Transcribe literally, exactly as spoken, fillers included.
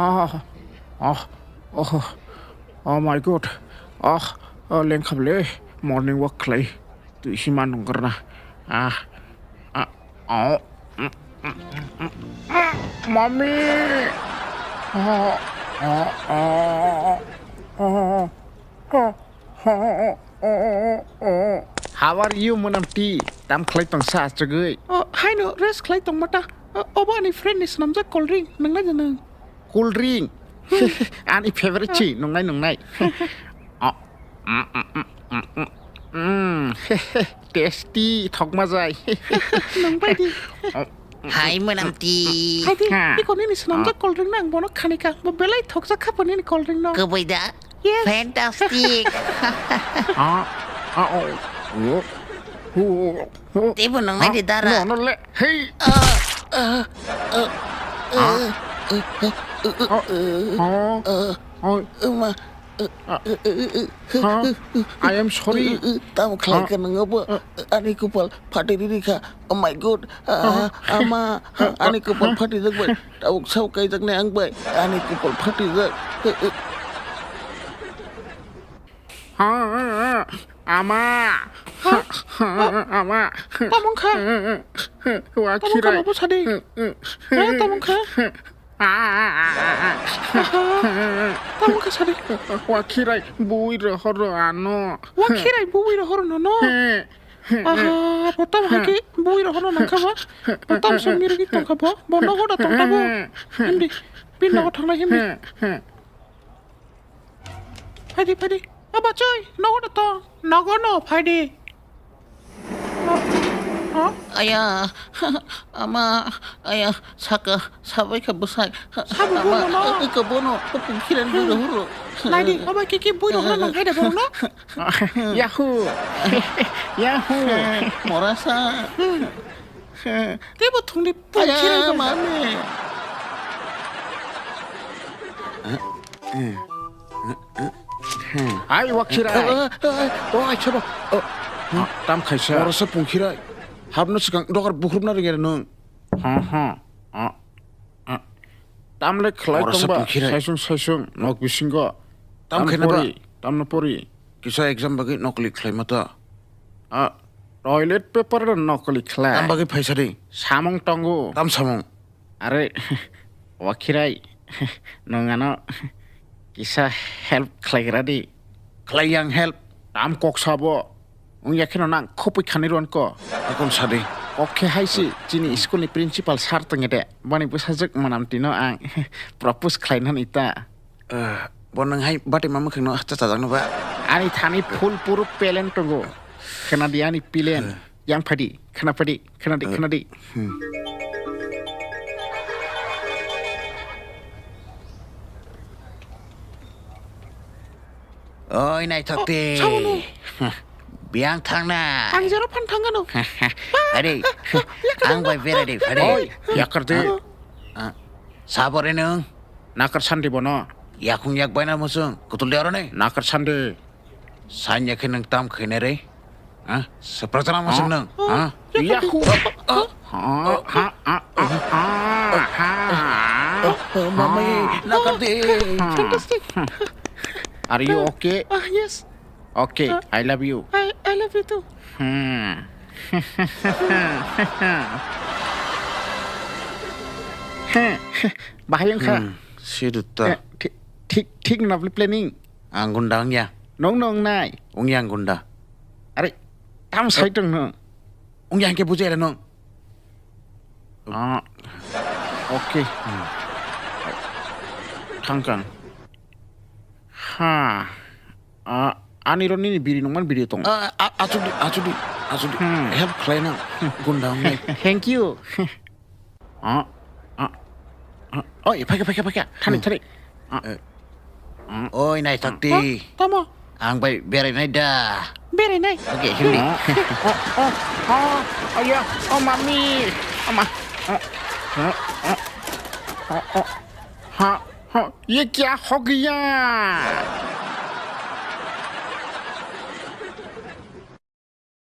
Ah, ah, oh, oh my God. Ah, ah, lengkha bele, morning walk khlai. Twi sima nungkar na. Ah, ah, oh. Mm, mm, mm, mm, mm. Mommy. Ah, ah, ah, ah, ah, ah, ah, ah. How are you, Munamti? Tam khlai tong sa achugwi? Oh, haino rest khlai tong mata. Oh, obo ani friend ni swnamjak cold drink. Nang nai nang. Cool drink. Ani favorite si, nungnai, nungnai. Oh. Mm, mm, mm, mm, mm. Mm. Tasty, thokma jai. Nungbai di. Oh. Hai, Munamti. Hai di, ha. Biko nini swnamjak cold drink nang bono khanika. Bo belai thokjak kha bo nini cold drink no. Kwbui da? Yes. Fantastic. Ah, ah, oh. Oh. Oh. Teibo nang nai di dara. No, no, le. Hey. Ah, ah, ah, ah, ah, ah, ah, ah, ah, ah, ma, ah, ah, ah, ah, ah, ah, I am sorry. Tamo khlai kha nang bo? Ani kupal phati ri ri kha. Oh my God. Ah, ama, ani kupal phati jak bai. Tabuk sao kai jak nai ang bai. Ani kupal phati jak. Ama. Ama. Tamo wngkha? Tamo wngkha, Wakhirai. Bobo sadi. Eh, tamo wngkha? Tamo wngkha sadi. Wakhirai, bui rohoro ano. Wakhirai, bui rohoro nono. He, he, Aha, bo tamo hai khe bui rohoro nangkha ba. Bo tamo song mirwgwi tongkha bo. Bo nogo da tongkha bo. Himdi. Bin nogo thangnai himdi. He, he. Phaidi, phaidi. O bachoi, nogo da to. Nogo no, phaidi. O, o. Aya, ama, aya, saka, sabai kha bwsai. Sabo Ama, bono no. Iko bono, o pungkhiran bui rohoro. Naidi, obo kiki bui rohoro nang hai da bono. Yahoo! Yahoo! Morasa. Teibo thungni pungkhirai. Aya, mami. Ai, Wakhirai. Oh, oh, oh, oh, acha ba. Oh. Ah, tam khaisa. Morasa pungkhirai. Habno swkang dogar bukhrupna ringya nung. Ha, ha. Ah, ah. Tamle khlai tongba, pungkhirai. Saisung, saisung, nok bisingo. Tam khaina ba? Pori, tamno pori. Kisa exam bagwi nokoli khlaima ta. Ah, toilet paper no nokoli khlai. Tam bagwi phaisa di. Samung tongo. Tam samung. Are, Wakhirai, nwng ano kisa help khlaigra di. Khlai yang help. Tam kok sabo. Wng ya kheno nang khopoi khanai rwan ko. Akon sadi. Kok khe hai si, chini school ni principal sir tong de. Boni bwsajwk Manamti no ang propose khlai nani ta. Eh, bo nwng hai bati ma mwkhwng no cha chajak no ba? Ani thani full proof plan tongo. Khna di ani plan. Eh. Yang phadi, khna phadi, khna di, eh, khna di. Hmm. Oi, naithok di. Oh, sabono. Biyang thangna. Ang jero phan thangano. Ade, ang bai berai de, phade. Oi, yakar de. Ah, sabore nwng? Nakar sandi bono. Yakung yak baina musung, kutul de oroni. Nakar sandi. Sanya khe nwng tam khainai re? Ha? Seprajana musung nwng? Ha? Yahoo! Ha? Ha? Ha? Ha? Ha? Mami, nakar de. Fantastic. Are you okay? Ah, yes. Okay, I love you. I, I love you too. Hmm. Bahai wngkha. Hmm, sidu ta. Eh, thi-, thik, thik na planning. Ang gunda wngya. Nong nong nai. Wngya ang gunda. Are, tam sai tong no. Wngya hingke bujai ra nong. Ah, okay. Hmm. Thangkang. Ha. Ah, ani ro nini biri nongman biri tong. Ah, ah, achuk di, achuk di, achuk di. Hmm. Help khlai nang. Gunda wngnai. Thank you. Ah, ah, ah. Oi, phaikha, phaikha, phaikha. Thani, hmm, thani. Ah. Eh. Ah. Oi, naithok di. Ah, tamo? Ang bai berai nai da. Berai nai? Okay, hindi. Ah, ah, ah, ah, aya, oh, mami. Ama. Ah, ah, ah. Ah, ah. Ha, ha, ye kya ho gaya?